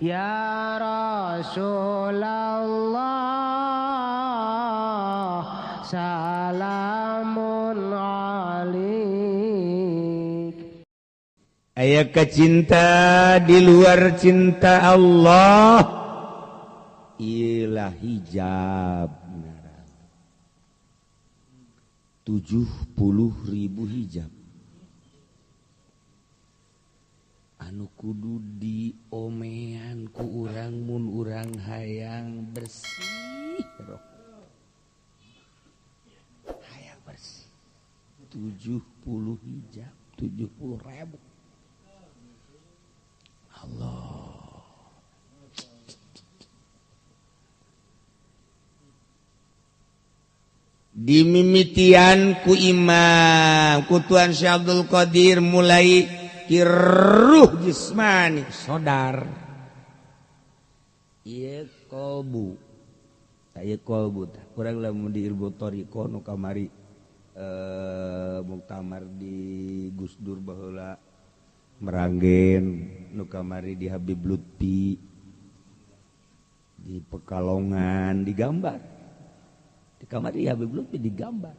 Ya Rasulullah salamun alik. Aya kecinta di luar cinta Allah, ilah hijab. 70.000 hijab anu kudu diomean ku urang mun urang hayang bersih, roh hayang bersih. 70 hijab, 70.000. Allah. Dimimitian ku imam ku Tuan Syekh Abdul Qadir mulai kiruh jismani sodar ieu kolbu tah ieu kolbu tah kurang lamun di ilmu thariqah nu kamari muktamar di Gus Dur baheula Meranggen, nu kamari di Habib Lutfi di Pekalongan digambar. Di kamari Habib Lutfi digambar.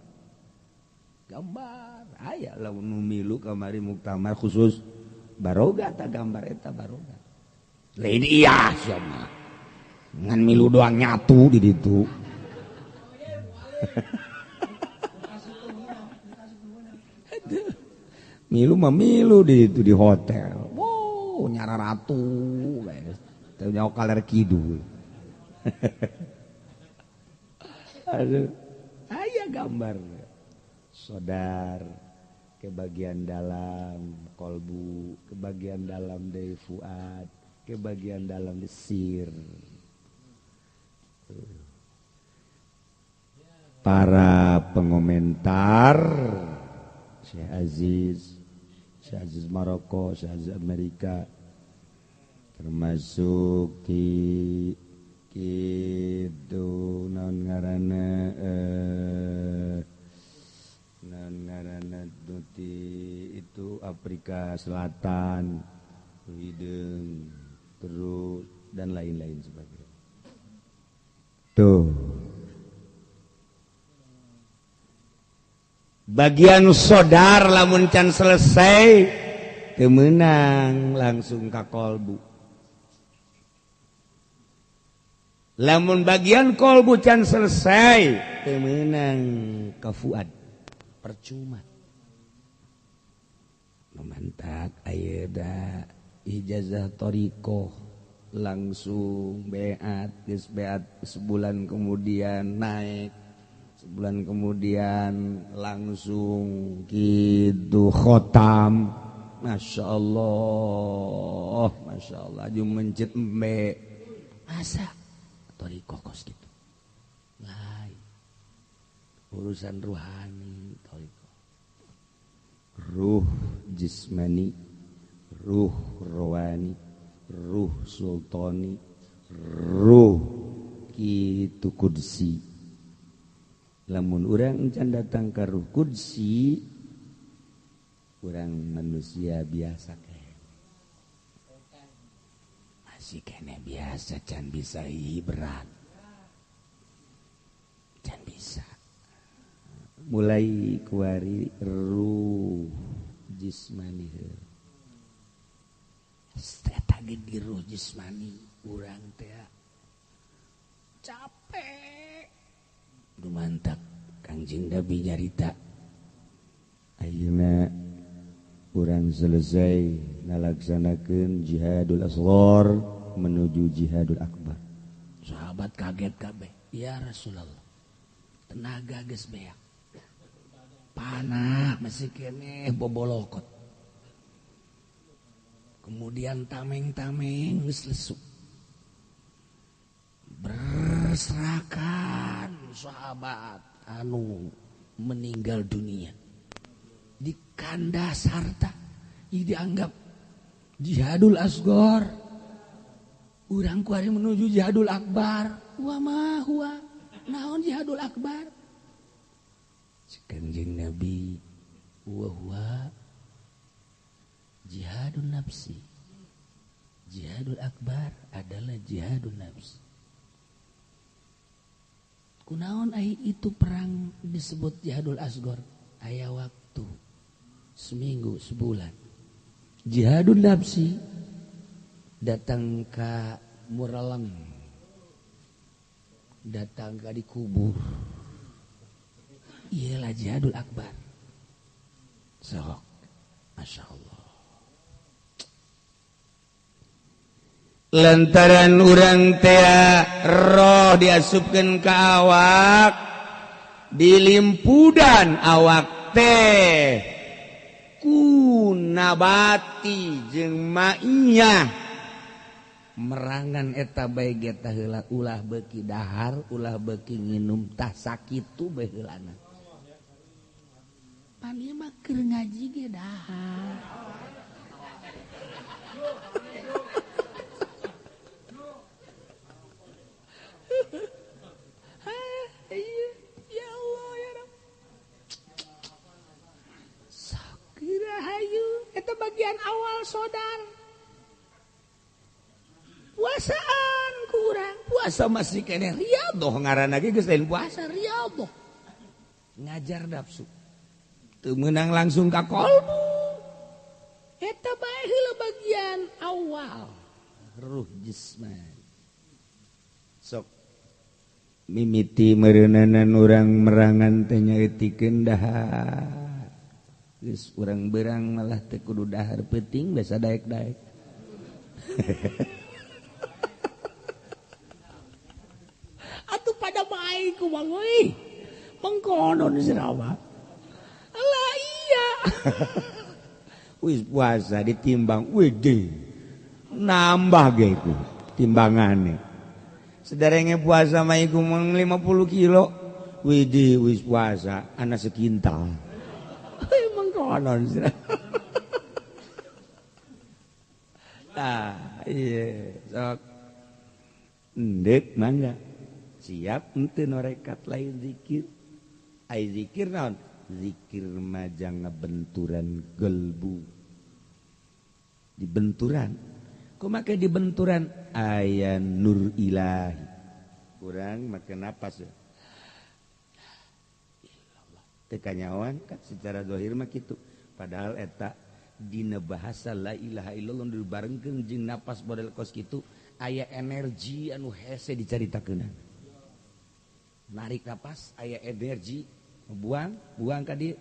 Gambar aya lamun nu milu kamari muktamar khusus baroga ta gambar eta baroga. Lain iya sia mah. Ngan milu doang nyatu di ditu. Milu mah milu di ditu di hotel. Wow, nyara ratu guys. Teu nyaho kaler kidul. Aduh, aya gambar sodar ke bagian dalam kolbu, ke bagian dalam dari fuad, ke bagian dalam desir. Para pengomentar Syekh Aziz, Syekh Aziz Maroko, Syekh Aziz Amerika, termasuk di gitu naon ngaranna naon ngaranna di itu Afrika Selatan, Hideung, terus dan lain-lain sebagainya. Tuh. Bagian sodar lamun can selesai teu meunang langsung ka kolbu. Lamun bagian kolbu can selesai teu meunang ka fuad, percuma. Nu mantak ayeuna ijazah thariqah langsung beat, geus beat sebulan kemudian naik, sebulan kemudian langsung kitu khotam. Masya Allah, Masya Allah, jeung mencit embe masa thariqah kos gitu. Lain urusan ruhani thariqah. Ruh jismani, ruh rohani, ruh sultani, ruh kitu kudsi. Lamun urang can datang ka ruh kudsi, urang manusia biasa kene. Masih kene biasa can bisa berat. Can bisa. Mulai kuari ruh jismani. Eta ge di ruh jismani urang teh capek. Dumantak Kangjeng Nabi nyarita ayeuna urang selesai ngalaksanakeun jihadul asghar menuju jihadul akbar. Sahabat kaget kabeh. Ya Rasulullah, tenaga geus beak. Panah masih keneh bobolokot. Kemudian tameng-tameng geus lesuk. Berserakan sahabat anu meninggal dunia. Di kandas harta dianggap jihadul asghar. Urang kuari menuju jihadul akbar. Wa ma huwa naon jihadul akbar? Kanjeng Nabi wa huwa jihadun nafsi, Jihadul akbar adalah jihadun nafs. Kunaon ai itu perang disebut jihadul asgor? Aya waktu seminggu sebulan. Jihadun nafsi datang ka muraleng, datang ka dikubur. Iyalah jihadul akbar. Sok, masya Allah. Lantaran urang tea roh diasupkeun ka awak, dilimpudan awak teh ku nabati jeung maiyah. Merangan eta bae ge tah heula ulah beuki dahar, ulah beuki nginum tah sakitu bae heulana. Pan ieu mah keur ngaji ge dahar. Ya Allah ya Rabb. Sakira hayu eta bagian awal sodar. Puasaan kurang, puasa masih keneh riyadhah ngaranna ge geus lain puasa riyadhah. Ngajar nafsu. Teu meunang langsung ka kolbu. Eta bae heula bagian awal ruh jismani. Sok mimiti meureunanan urang merangan teh nyaeutikeun dahar. Geus urang berang malah teu kudu dahar peuting biasa daek-daek. Atuh pada bae ku bang euy. Mengkonon sirawa. Lah iya. Wis puasa ditimbang wede. Nambah ge ku timbangane. Sederenge puasa mah iku 50 kilo. Widih wis puasa ana sekintal. Mengkonon sira. Tah ieu sok endek mangga. Siap henteu norekat lain zikir. Ai zikir naon? Zikir majang ngabenturan gelbu. Dibenturan. Kumaha dibenturan? Aya nur ilahi. Kurang make napas ya. Teu kanyahoan kan secara zahir mah kitu. Padahal eta dina bahasa la ilaha illallah dibarengkeun jeung napas model kos kitu aya energi anu hese dicaritakeun. Narik napas aya energi buang buang ka dieu.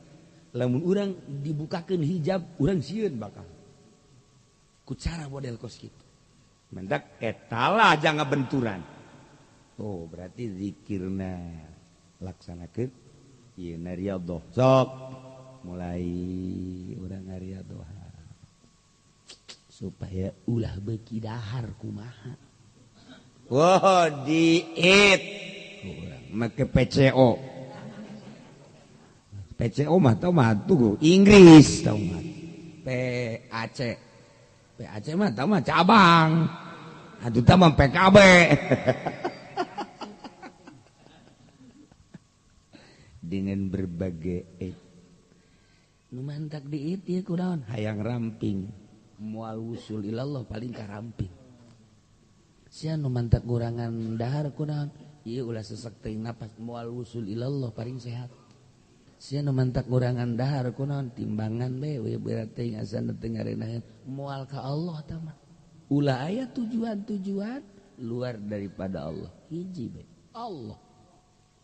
Lamun urang dibukakeun hijab urang sieun bakal ku cara model kos kitu. Mendak etalah jangan benturan. Oh berarti zikirna laksanakeun ieu na riyadhah. Sok mulai urang riyadhah supaya ulah beuki dahar kumaha. Wah diet urang make PCO. PCO mah tau mah tuh Inggris tau mah. PAC. PAC mah tau mah cabang. Atuh tah mah PKB. Dengan berbagai nu mantak diit ieu kunaon hayang ramping. Moal wusul ilallah paling karamping. Sia nu mantak kurangan dahar kunaon ieu ulah sesek teuing napas moal wusul ilallah paling sehat. Sia nu mantak kurangan dahar kunaon timbangan bae we berat teuing asana teu ngarenaheun moal ka Allah tah mah. Ulah aya tujuan-tujuan luar daripada Allah. Hiji bae Allah.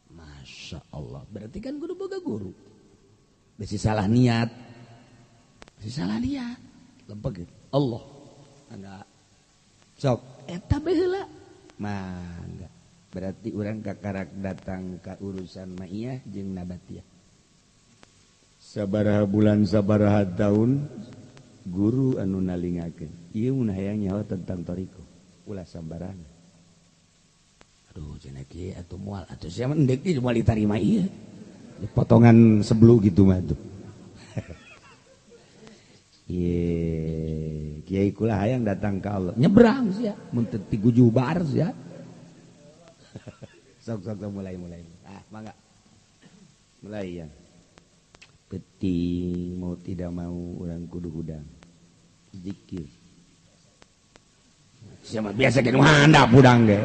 Masya Allah. Berarti kan kudu boga guru. Besi salah niat. Besi salah niat. Lempeg gitu. Allah. Enggak. Sok eta bae heula. Mangga. Berarti urang kakarak datang ka urusan maiyah jeung nabatiyah. Sabaraha bulan sabaraha taun guru anu nalingakeun. Ieu mun hayang nyaho tentang thariqah. Ulah sambarangan. Aduh cenah kieu atuh moal atuh sia mah endek ge moal ditarima ieu. Potongan sebelu gitu mah tuh. Ye, kiai kula hayang datang ka Allah. Nyebrang sia, mun teu ti gujubar sia. Sok sok sok mulai mulai. Ah, mangga. Mulai ya. Penting mau tidak mau urang kudu hudang. Zikir. Siapa biasa ge nu handap hudang ge.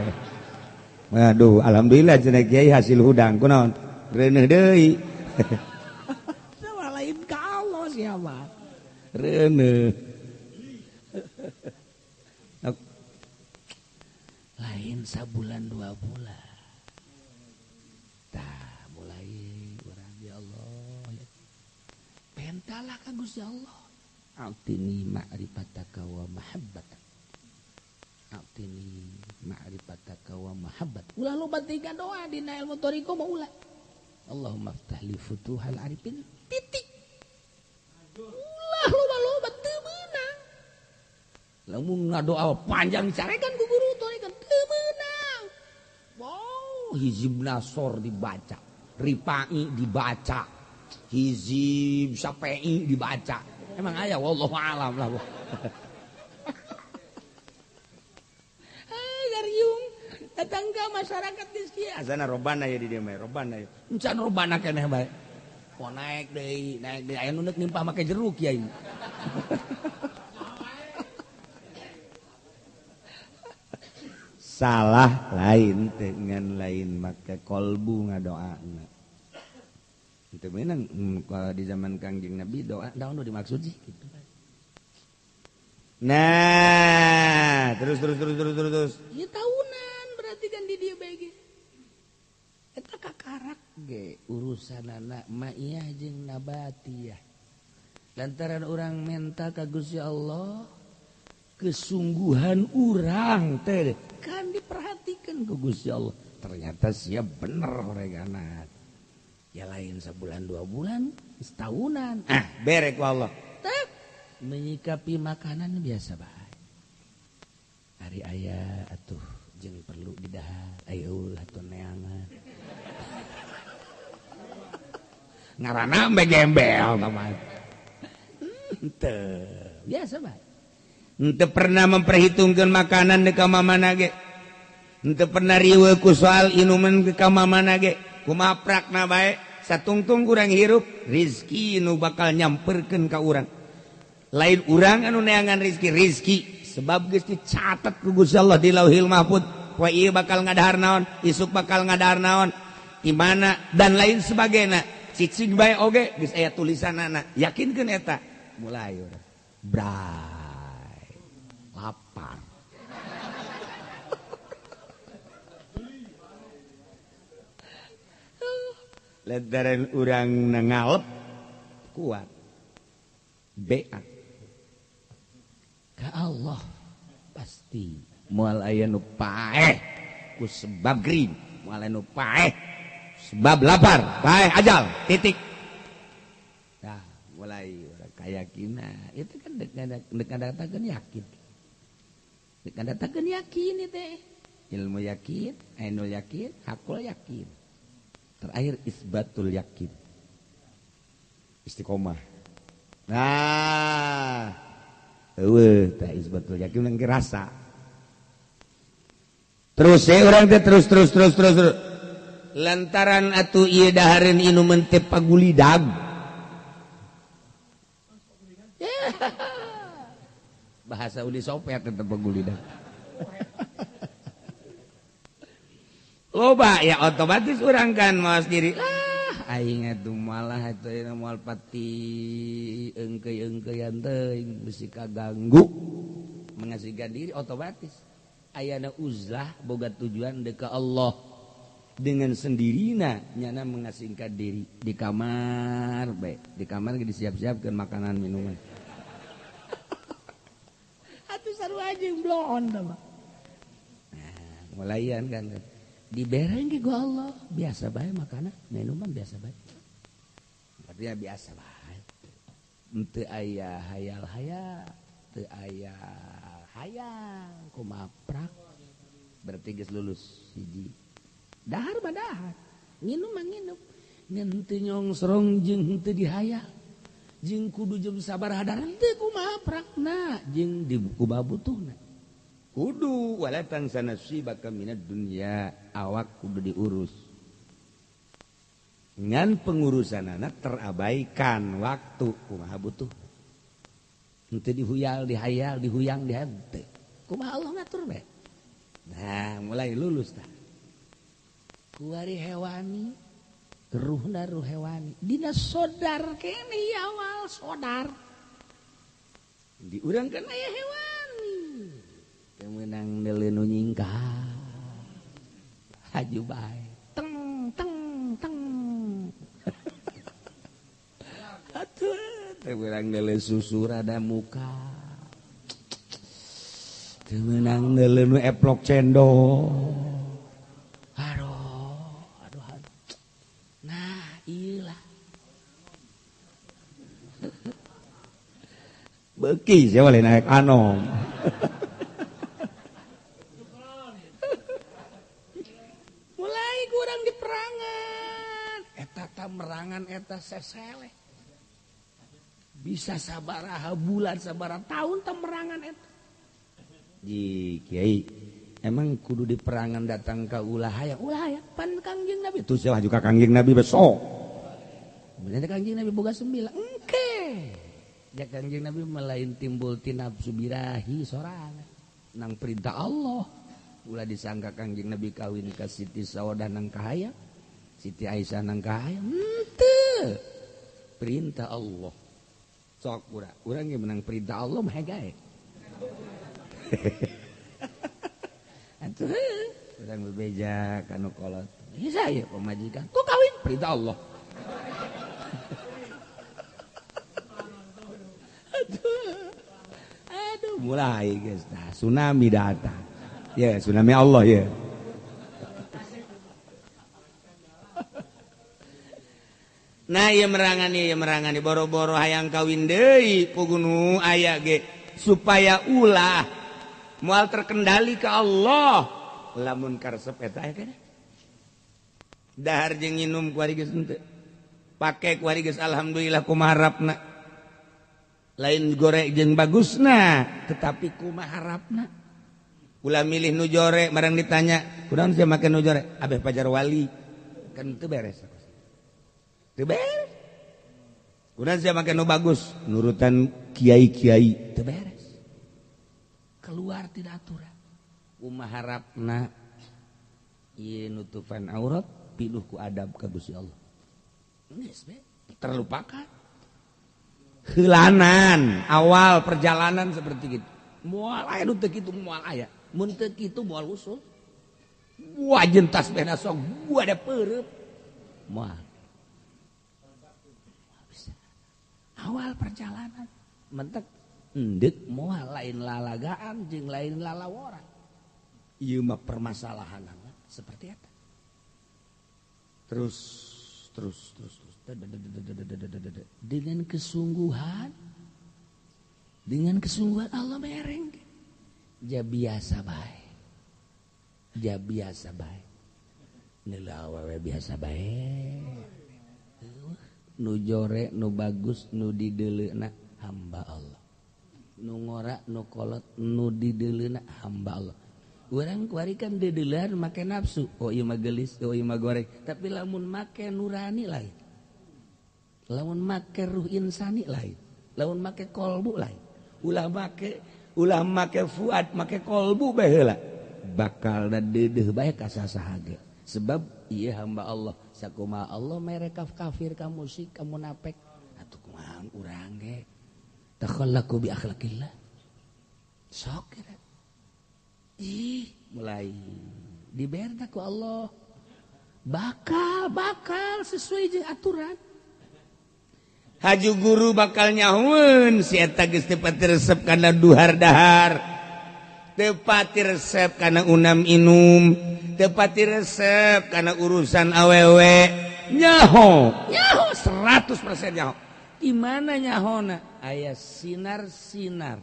Waduh, alhamdulillah cenah kiai hasil hudang kunaon? Reuneuh deui. Sama lain ka Allah siapa? Reuneuh. Lain sabulan 2 bulan. Tah mulai urang ya Allah. Pentalah ka Gusti Allah. Atini ma'rifataka wa mahabbatak. Atini ma'rifataka wa mahabbat. Ulah loba tiga doa dina ilmu thariqah mah ulah. Allahumma ftah li futuhal arifin. Titik. Ulah loba-loba teu meunang. Lamun ngadoa panjang dicarekan ku guru thariqah teu meunang. Wow, hizib nasor dibaca, ripai dibaca, hizib sapai dibaca. Emang aya wallahu alam lah. Hai gariung tetangga masyarakat geus kieu azana robana ya di dieu mah robana ya. Encan robana keneh bae. Po naik deui aya nu neuk nimpah make jeruk ya ini. Salah lain dengan lain make kolbu ngadoana. Itu memang kalau di zaman Kangjeng Nabi doa daun dimaksud sih gitu. Nah, terus. Ya tahunan berarti kan di dieu bae ge. Eta kakarak ge urusanana ma'iyah jeung nabatiyah. Lantaran urang menta ka Gusti Allah, kesungguhan urang teh kan diperhatikan ku Gusti Allah. Ternyata siap bener horeganat. Ya lain sebulan 2 bulan, setahunan. Ah, berek Allah. Tek menyikapi makanan biasa bae. Ari aya atuh jeung perlu didahar, ayo ulah atuh neangan. Ngaranna mbe gembel teman. Henteu, biasa bae. Henteu pernah memperhitungkeun makanan di ka mamana ge. Henteu pernah riweuh ku soal inuman ka mamana ge. Kumaha prakna bae satungtung kurang hirup rizki nu bakal nyamperkeun ka urang. Lain urang anu neangan rizki, rizki sebab geus dicatat ku Gusti Allah di Lauhil Mahfud poe ieu bakal ngadahar naon, isuk bakal ngadahar naon, di mana dan lain sebagainya. Cicing bae oge geus aya tulisanana. Yakinkeun eta. Mulai urang bray lapar. Lantaran urang ngalep kuat BA ka Allah pasti moal aya nu paeh ku sebab gering, moal aya nu paeh sebab lapar, paeh ajal titik. Nah, mulai urang kayakinan itu kan dek ngadatakeun yakin. Dek ngadatakeun yakin teh. Ilmu yakin, ainul yakin, hakul yakin. Terakhir isbatul yakin. Istiqomah. Nah, eueuh tah isbatul yakin nang rasa. Terus orang teh terus. Lantaran atuh ieu dahareun inuman teh pagulidag. Bahasa Uni Soviet teh pagulidag. Loba ya otomatis orang kan mawas diri lah aing atuh malah atuh moal pati eungkeuy-eungkeuyan teuing bisi kaganggu mengasihkan diri otomatis ayana uzlah boga tujuan deuk ka Allah dengan sendirina nyana mengasingkan diri di kamar bae di kamar ge disiap-siapkeun makanan minuman atuh sarua jeung bloon tah mah. Nah, mulayan kan dibereng ke gua Allah biasa bae makanan minuman biasa bae artinya biasa bae henteu aya hayal-hayal teu aya hayang kumaha prak berarti geus lulus hiji dahar mah dahar nginum mah nginum ngan teu nyongsrong jeung henteu dihayal jeung kudu jeung sabar hadaran teu kumaha prakna jeung di kumaha butuhna kudu wala tansa nasibaka minad dunya awak kudu diurus ngan pengurusan anak terabaikan waktu kumaha butuh henteu dihuyal dihayal dihuyang dihayal teu Kumaha Allah ngatur bae. Nah, mulai lulus tah. Kuari hewani, ruhna ruh hewani. Dina sodar kene awal sodar. Di urang kan aya hewani. Teu meunang neuleu nu nyingkah. Haju bae. Teng teng teng. Atuh teu meunang neuleu susu rada muka. Teu meunang neuleu nu eplok cendol. Aduh, aduh, aduh. Nah, iyalah. Beuki sia lain naik anom. Mulai kurang di perangan. Eta ta merangan eta sesele. Bisa sabaraha bulan sabaraha tahun ta merangan eta. Ji kiai, emang kudu di perangan datang ka ulah hayang. Ulah hayang pan Kangjeng Nabi. Tuh siapa juga Kangjeng Nabi besok. Bener Kangjeng Nabi boga 9. Engke. Ya Kangjeng Nabi melain timbul ti nafsu birahi sorangan. Nang perintah Allah. Ulah disangka Kangjeng Nabi kawin ka Siti Saudah nang kahayang, Siti Aisyah nang kahayang. Henteu. Perintah Allah. Sok urang ge menang perintah Allah mah gae. Atuh urang bebeja ka nu kolot. Ieu saya pamajikan. Ku kawin perintah Allah. Aduh. Aduh, mulai guys. Nah, tsunami datang. Ya, tsunami Allah ya. Nah, ieu merangani boro-boro hayang kawin deui pugunu aya ge supaya ulah moal terkendali ke Allah. Lamun karesep eta aya keneh. Dahar jeung nginum kuari geus henteu. Pake kuari geus alhamdulillah kumaha harapna. Lain gorek jeung bagusna, tetapi kumaha harapna. Ulah milih nu jore barang ditanya, kunaon sia make nu jore? Abeh pajar wali. Kan teu beres. Teu beres. Kunaon sia make nu bagus? Nurutan kiai-kiai. Teu beres. Keluar tidak aturan. Kumaha harapna ieu nutupan aurat pinuh ku adab ka Gusti Allah. Geus be, terlupakan. Heulanan awal perjalanan seperti gitu. Moal aya nu teu kitu moal aya. Mun teu kitu moal usul. Wah jentas bena sok gua ada peureub. Moal. Bisa. Awal perjalanan mentek endek moal lain lalagaan jeung lain lalawora. Ieu mah permasalahanna seperti eta. Terus terus terus terus dengan kesungguhan Allah mereng. Ja biasa bae. Ja biasa bae. Neula awewe biasa bae. Nu jore, nu bagus, nu dideuleuna hamba Allah. Nu ngora, nu kolot, nu dideuleuna hamba Allah. Urang kuari kan dedeuleun make nafsu. Oh ieu mah geulis, oh ieu mah goreng. Tapi lamun make nurani lain. Lamun make ruh insani lain. Lamun make kolbu lain. Ulah make fuad, make kolbu bae heula. Bakal deudeuh bae ka sasaha ge. Sebab ieu hamba Allah. Sakumaha Allah mere kafir ka musyrik ka munafik. Atuh kumaha urang ge. Takhallaqu bi akhlaqillah. Sok kira. Ih, mulai diberna ku Allah. Bakal sesuai jeung aturan. Haju guru bakal nyahueun si eta geus teu pati resep kana duhar dahar. Teu pati resep kana unam inum, teu pati resep kana urusan awewe. Nyaho, nyaho 100% nyaho. Di mana nyahona? Aya sinar-sinar.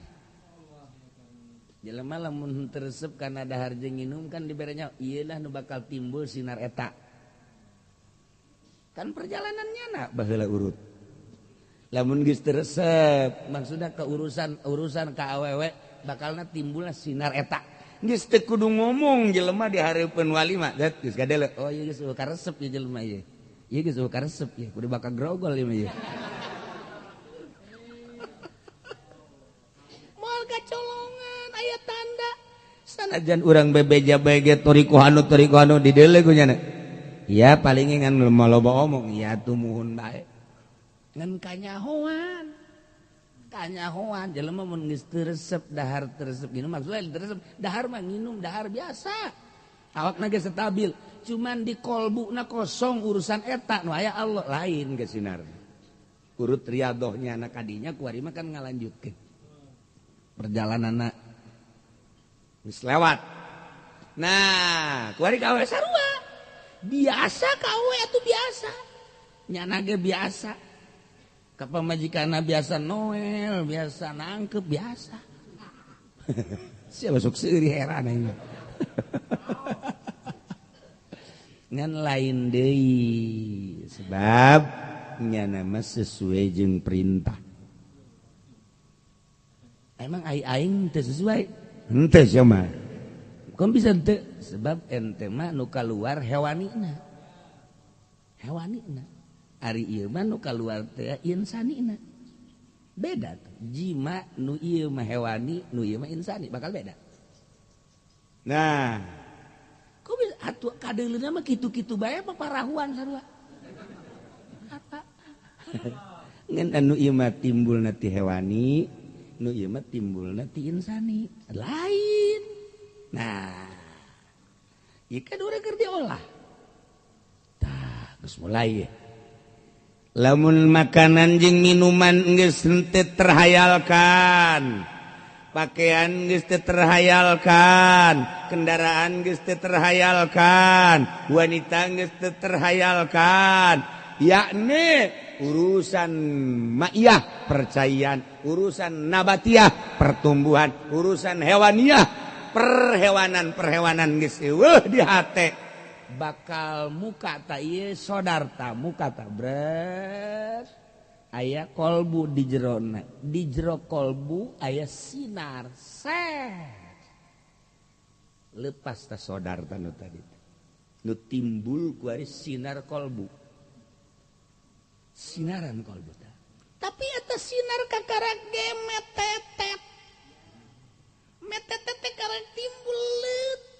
Jelema lamun teresep kana dahar jeung nginum kan dibere nyaho, ieu lah nu bakal timbul sinar eta. Kan perjalanannya na baheula urut. Lamun geus teresep, maksudna ke urusan ka awewe bakalna timbulna sinar eta. Geus teu kudu ngomong jelema di hareupeun wali mah, geus kadele. Oh ieu geus karesep ieu jelema ieu. Ieu geus karesep ieu, kudu bakal grogol ieu mah ieu. Moal kacolongan aya tanda. Sanajan urang bebeja bae ge toriko anu dideule ku nyana. Ya paling ngan loba omong ya tumuhun bae. Ngan kanyahoan. Kanyahoan jelema mun geus teu resep dahar teu resep nginum, maksudna teu resep dahar mah nginum dahar biasa. Awakna ge stabil, cuman di kolbuna kosong urusan eta nu aya Allah lain ge sinar. Urut riadohnya anak adinya kuari mah kan ngalanjutkeun. Perjalananna geus lewat. Nah, kuari ka awe sarua. Biasa ka awe atuh biasa. Nyana ge biasa. Ka pamajikanna biasa Noel, biasa nangkep biasa. Siapa sok seuri heran aing. Ngan lain deui sebab nyana mah sesuai jeung perintah. Emang aing teu sesuai? Henteu sia mah. Kom bisa henteu? Sebab ente mah nu kaluar hewanina. Hewanina. Ari ieu mah nu kaluar teh insanina. Beda tuh. Jima nu ieu mah hewani, nu ieu mah insani, bakal beda. Nah, kok bisa atuh kadeuleuna mah kitu-kitu bae paparahuan sarua. Apa? Ngan anu ieu mah timbulna ti hewani, nu ieu mah timbulna ti insani. Lain. Nah, ieu kan urang keur diolah. Tah, geus mulai ye. Lamun makanan jeung minuman geus henteu terhayalkan, pakaian geus teu terhayalkan, kendaraan geus teu terhayalkan, wanita geus teu terhayalkan, yakni urusan ma'iyah percayaan, urusan nabatiyah pertumbuhan, urusan hewaniah perhewanan-perhewanan geus eueuh di hate. Bakal muka ta ieu sodar ta muka ta bret aya kolbu di jerona, di jero kolbu aya sinar set lepas ta sodar ta nu tadi nu timbul ku ari sinar kolbu, sinaran kolbu ta, tapi eta sinar kakara ge metetet metetet teh karek timbul leutik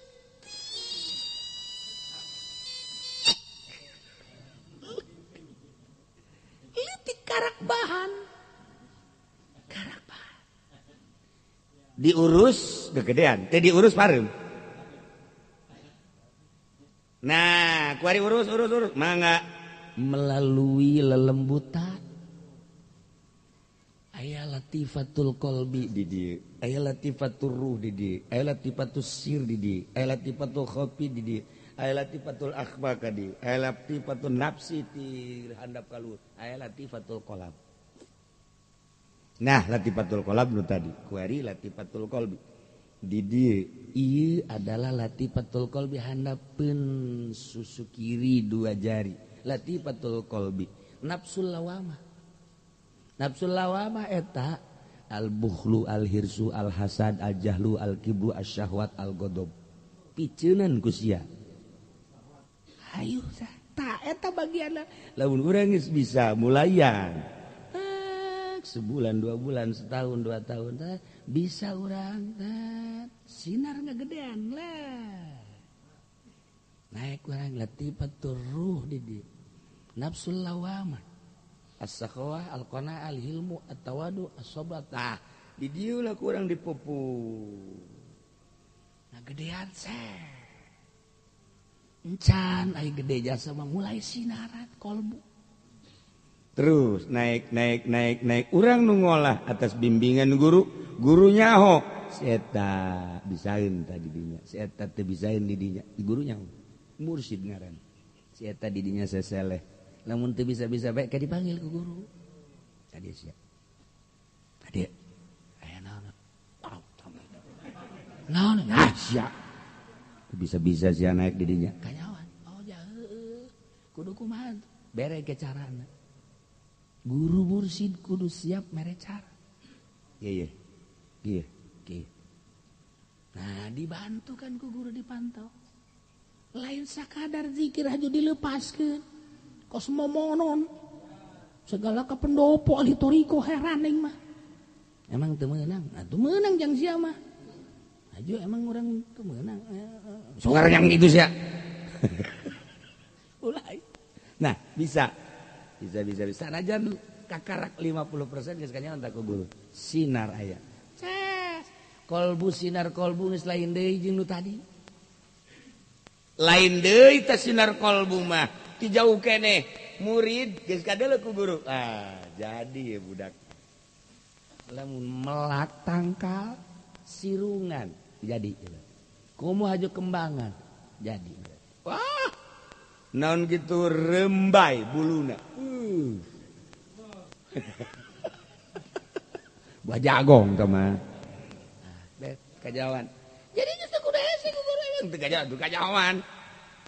leutik karak bahan, karak bahan diurus kegedean teh diurus pareum. Nah kuari urus urus urus mangga melalui lelembutan aya latifatul qalbi di dieu, aya latifatul ruh di dieu, aya latifatul sir di dieu, aya latifatul khafi di dieu, aya latifatul akhfa ka dieu, aya latifatul nafsi ti handap ka luhur, aya latifatul qalb. Nah, latifatul qalb nu tadi kuari latifatul qalbi di dieu ieu adalah latifatul qalbi handapeun susu kiri dua jari. Latifatul qalbi nafsul lawamah. Nafsul lawamah eta al-bukhlu al-hirsu al-hasad al-jahlu al-kibru asy-syahwat al-ghadab. Piceunan ku sia. Hayu tah eta bagianna. Lamun urang geus bisa mulayan. Sebulan, 2 bulan, setahun, 2 tahun tah bisa urang tah sinar ngagedean lah. Naik urang latifatur ruh di dieu. Nafsul lawamah. As-sakhawah, al-qanaah, al-hilmu, at-tawadu, as-sabar. Tah, di dieu lah kurang dipupu. Nah gedean seh. Encan ai gede jasa mah mulai sinaran kolbu. Terus naik naik naik naik urang nu ngolah atas bimbingan guru, gurunya ho si eta bisaeun tah di dinya, si eta teu bisaeun di dinya, gurunya mursyid ngaran. Si eta di dinya seseleh. Lamun teu bisa-bisa bae ka dipanggil ku guru. Tadi sia. Tadi aya naon? Naon? Nah sia. Bisa-bisa sia naik di dinya. Kanyawan. Oh ja heueuh. Kudu kumaha? Bere ke carana. Guru mursyid kudu siap mere cara. Iya iya. Iya, iya. Nah, dibantu kan ku guru dipantau. Lain sakadar zikir aja dilepaskeun. Kos momonon segala ka pendopo ahli toriko heran aing mah. Emang teu meunang? Atuh meunang jang sia mah. Aju emang orang tuh menang. Songar yang gitu sih ya. Ulai. Nah, bisa. Bisa bisa bisa. Najan kakarak 50% geus kanyahoan tak ku guru. Sinar aya. Ces. Kolbu sinar kolbu geus lain deui jeung nu tadi. Lain deui teh sinar kolbu mah. Ti jauh keneh murid geus kadeuleu ku guru. Ah, jadi ya budak. Lamun melak tangkal sirungan jadi. Komo haju kembangan jadi. Wah. Naon gitu rembai buluna. Buah jagong teh mah. Bet kajawan. Jadi geus kudu hese ku guru emang teu kajawan, teu kajawan.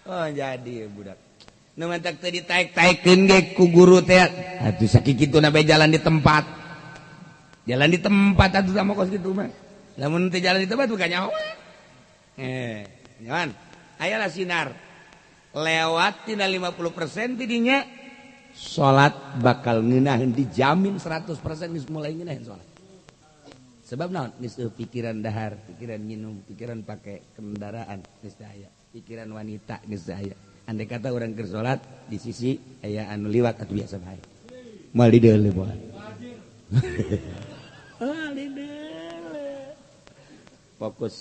Oh jadi budak. Nu mantak teu ditaek-taekeun ge ku guru teh. Atuh sakikituna bae jalan di tempat. Jalan di tempat atuh sama kos kitu mah. Lamun teu jalan di tempat bukan nyahoan. Nyahoan. Ayalah sinar. Lewat tina 50% tidinya salat bakal ngeunaheun dijamin 100% geus mulai ngeunaheun salat. Sebab naon? Geus pikiran dahar, pikiran minum, pikiran pake kendaraan geus aya, pikiran wanita geus aya. Andai kata urang keur salat di sisi aya anu liwat atuh biasa bae. Moal dideuleu moal. Moal dideuleu. Fokus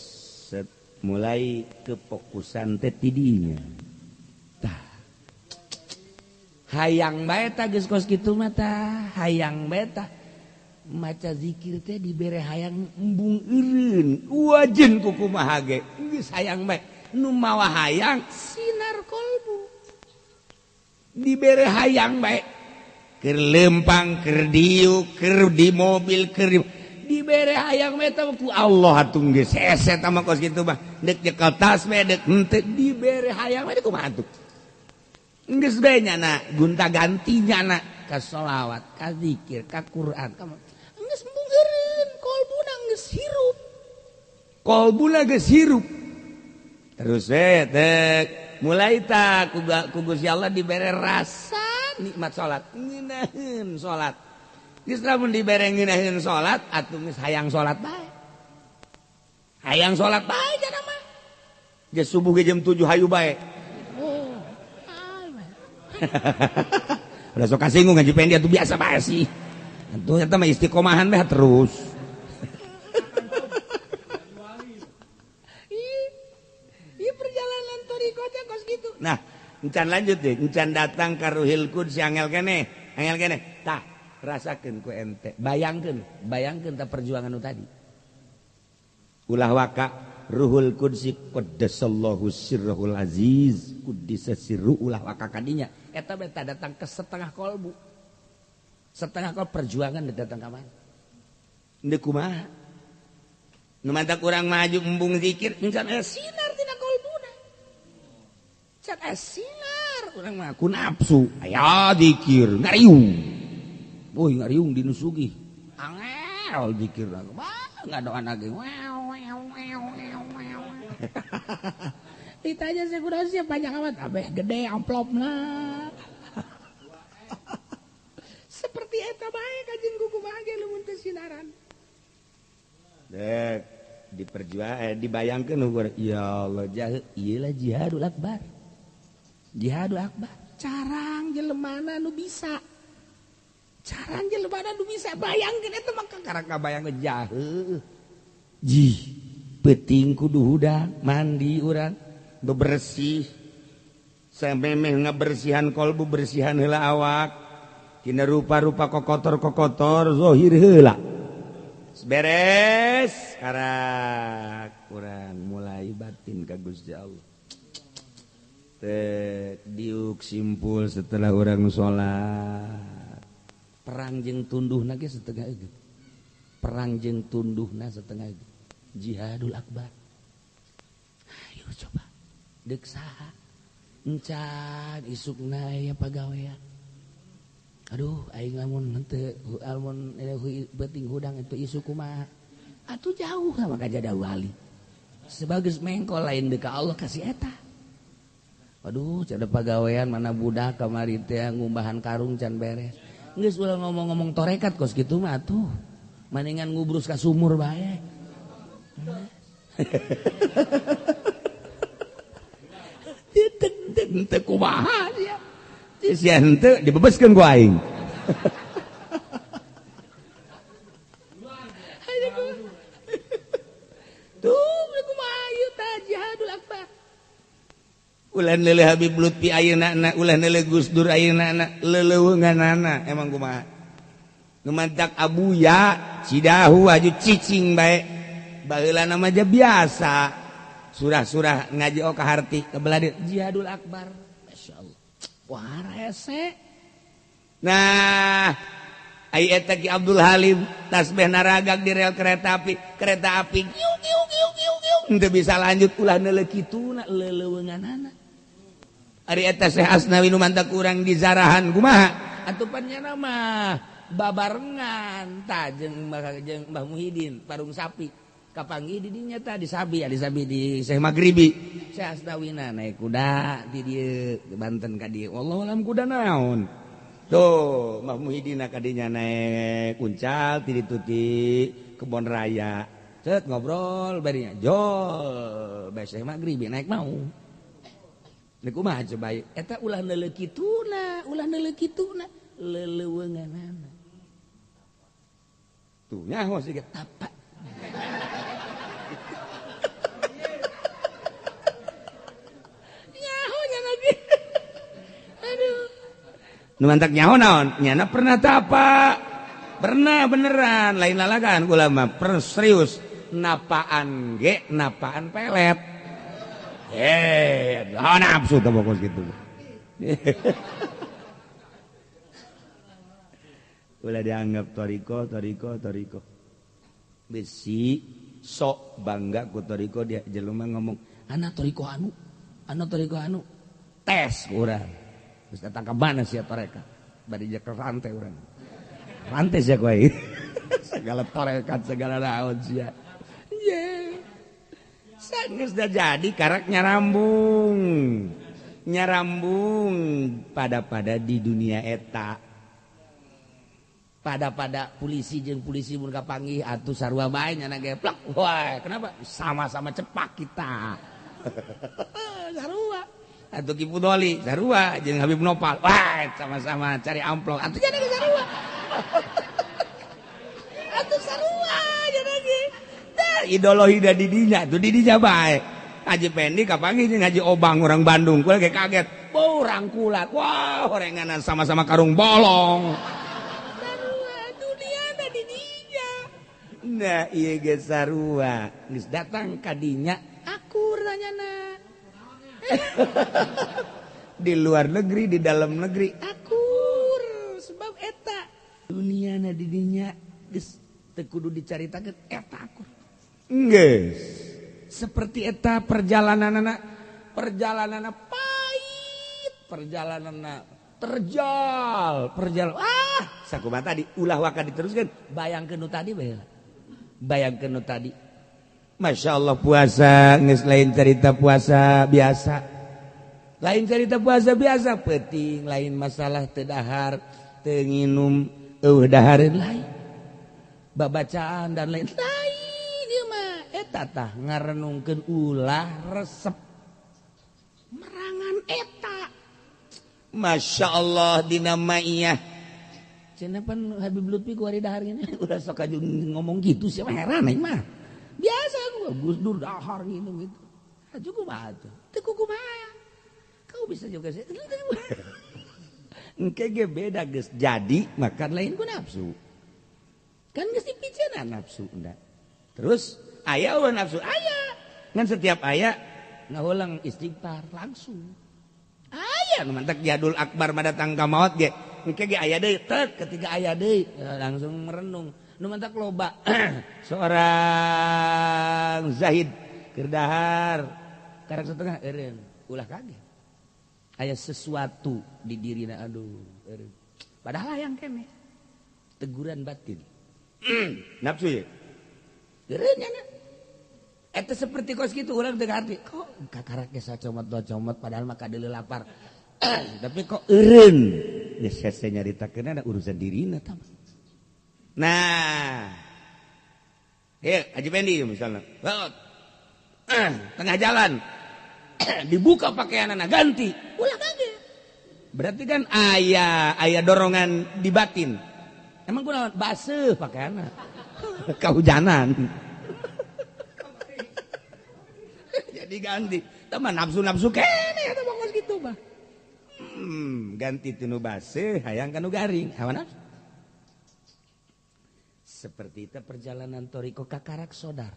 set, mulai kefokusan teh tidinya. Tah. Hayang bae tah geus kos kitu mah tah, hayang bae tah. Maca zikir teh dibere hayang embung eureun, wajen ku kumaha ge. Geus hayang bae. Nu mawa hayang sinar kolbu. Dibere hayang bae. Keur lempang, keur diuk, keur di mobil, keur dibere hayang bae tah ku Allah atuh geus hese tah mah kos kitu mah. Deuk nyekel tas bae deuk henteu dibere hayang bae kumaha atuh. Geus bae nyana gonta-ganti nyana ka sholawat, ka zikir, ka Quran, ka geus embung eureun, kolbuna geus hirup. Kolbuna geus hirup. Terus teh mulai ta ku Gusti Allah dibere rasa nikmat salat, ngeunaheun salat. Geus lamun dibere ngeunaheun salat atuh geus hayang salat bae. Hayang salat bae jana mah. Geus subuh ge jam 7 hayu bae. Oh. Udah sok kasinggung ngaji pendi atuh biasa bae sih. Atuh eta mah istiqomahan bae terus. Ieu perjalanan thoriqoh teh kos kitu. Nah, encan lanjut deh, encan datang ka Ruhil Quds angel keneh, angel keneh. Tah, rasakeun ku ente, bayangkeun, bayangkeun tah perjuangan nu tadi. Ulah waka Ruhul Qudsi qaddasallahu sirrahul aziz, quddisa sirru ulah waka kadinya. Eta beta datang ke setengah kolbu. Setengah kol perjuangan datang ka mana? Deuk kumaha? Nu mantak urang maju embung zikir encan aya sinar tina kolbuna. Can aya sinar urang mah ku nafsu. Aya zikir ngariung. Woi ngariung di nu sugih. Angel zikir wah ngadoan lagi. Ditanya sekurang siapa banyak amat, abeh gede amplopna. Seperti eta bae kajing kuku bae lamun teu sinaran. Dek diperjuang dibayangkeun ukur ya Allah jahe ieu lah jihadul akbar. Jihadul akbar. Carang jelemana nu bisa. Carang jelemana nu bisa bayangkeun eta mah kakara kabayangkeun jahe. Jih peuting kudu hudang mandi urang bebersih samemeh ngabersihan kolbu bersihan heula awak tina rupa-rupa kokotor-kokotor zahir heula beres karak urang mulai batin ka Gusti Allah teh diuk simpul setelah urang salat perang jeung tunduhna ge setengah eueuh perang jeung tunduhna setengah eueuh jihadul akbar. Ayo coba deuk saha encan isukna aya pagawean. Aduh aing lamun henteu lamun beuting hudang itu isuk kumaha? Atuh jauh sama ka jada wali. Sebagus mengkol lain deuk ka Allah kasih eta. Aduh cada pagawean mana budak kamari teh ngumbahan karung can beres. Geus ulah ngomong-ngomong torekat kos kitu mah atuh. Maningan ngubrus ka sumur bae. Teu kumaha sia. Sia henteu dibebeskeun ku aing. Tuh kumaha ieu tah jihadul akbar. Ulah neuleuh Habib Lutfi ayeuna na, ulah neuleuh Gus Dur ayeuna na, leleuweunganana emang kumaha. Nu mantak Abuya Cidahu aju cicing bae. Baheula mah biasa. Surah-surah ngaji oh kaharti kebelah dieu jihadul akbar. Masyaallah. Wah rese. Nah, ai eta Ki Abdul Halim tasbih naragag di rel kereta api kiu kiu kiu kiu kiu henteu bisa lanjut ulah neuleuh kituna leleuweunganana. Ari eta Syekh Asnawi nu mantak urang di zarahan kumaha? Atupan nya mah babarengan tah jeung Mbah Muhyiddin parung sapi. Kapanggih di dinya tah di Sabi, di Sabi di Syekh Maghribi. Syekh Asnawina naik kuda di dieu di Banten ka dieu. Wallahu alam kuda naon. Tuh, Mbah Muhyiddin ka dinya naik kuncal ti ditu ti Kebon Raya. Cet ngobrol barinya jol bae Syekh Maghribi naik mau. Niku mah coba eta ulah neuleuh kituna, ulah neuleuh kituna, leleuweunganana. Tuh nyaho siga tapak. Nyaho nya lagi. Aduh. Nu mantak nyaho naon? Nyana pernah tapak. Pernah beneran, lain lalagan kula mah serius. Napaan ge, napaan pelet. Oh, nafsu tuh pokok gitu. Ulah dianggap toriko, toriko, toriko. Besi sok bangga ku toriko dia jelema ngomong, "Ana toriko anu, ana toriko anu." Tes urang. Geus datang ka mana sia toreka? Bari jeung rantai urang. Rantai sia ku aing. Segala torekat, segala naon sia. Ye. Geus dah jadi karak nyarambung. Nyarambung pada-pada di dunia eta. Pada-pada polisi jeung polisi mun kapanggih atuh sarua bae nyana geplak. Wah, kenapa? Sama-sama cepak kita. Sarua. Atuh Ki Pudoli sarua jeung Habib Nopal. Wah, sama-sama cari amplop. Atuh jadi sarua. Atuh sarua jadi ge. Idolohi da didinya tuh didinya bae. Haji Pendi kapanggih jeung Haji Obang orang Bandung. Kula ge kaget. Orang kula. Wah, orenganan sama-sama karung bolong. Sarua dunia da didinya. Nah, ieu ge sarua. Geus datang ka dinya akur tanyana. Di luar negeri, di dalam negeri akur sebab eta dunia na didinya geus teu kudu dicaritakeun eta akur. Geus seperti eta perjalananana, perjalananana pahit, perjalananana terjal, perjalanan sakumaha tadi ulah waka diteruskeun, bayangkeun nu tadi bae. Bayangkeun nu tadi. Masya Allah puasa geus lain cerita puasa biasa. Lain cerita puasa biasa peuting, lain masalah teu dahar, teu nginum, eueuh dahareun lain. Babacaan dan lain lain. Eta tah ngarenungkeun ulah resep merangan eta. Masya Allah dina maiyah. Cenah pan Habib Lutfi ku ari dahar ngene ulah sok aju ngomong gitu sia mah heran aing mah. Biasa gua Gus Dur dahar gitu gitu. Aju kumaha tuh? Teu kumaha. Kau bisa juga sih. Engke ge beda geus jadi makan lain ku nafsu. Kan geus dipiceuna nafsu enda. Terus aya eueuh nafsu aya. Ngan setiap aya ngahulang istighfar langsung. Aya nu mantak jadul akbar mah datang ka maot ge. Engke ge aya deui tek ketika aya deui langsung merenung. Nu mantak loba seorang zahid keur dahar karek setengah eureun ulah kaget. Aya sesuatu di dirina aduh eureun. Padahal hayang keneh. Teguran batin. Nafsu ye. Eureun nya. Eta seperti kos kitu urang teu ngarti. Kok kakarak ge sacomot dua comot padahal mah kadeuleu lapar. Tapi kok eureun. Geus hese nyaritakeun ada urusan dirina tah. Nah. Ieu Haji Pendi misalnya. Baot. Tengah jalan dibuka pakaianana ganti, ulah kaget. Berarti kan aya dorongan di batin. Emang kunaon baseuh pakaianna. Kahujanan. Jadi ganti. Tah mah nafsu-nafsu kene eta mah geus kitu mah. Ganti tinu baseuh hayang ka nu garing. Hawa nafsu. Seperti itu perjalanan toriko kakarak sodar.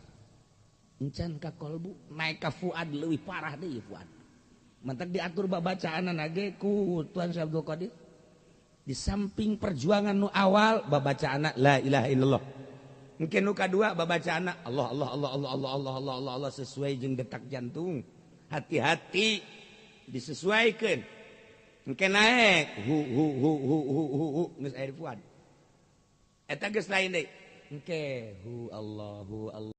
Encan ka kolbu naik ka fuad leuwih parah deui fuad. Mantak diatur babacaanna ge ku Tuan Syekh Abdul Qadir. Di samping perjuangan nu awal babacaanna la ilaha illallah. Mungkin nu kadua babacaanna Allah Allah Allah Allah Allah Allah Allah Allah Allah sesuai jeung detak jantung. Hati-hati disesuaikan. Mungkin naik hu hu hu hu hu hu hu geus aya di fuad. Eta geus lain deui. Engke hu Allahu Allah.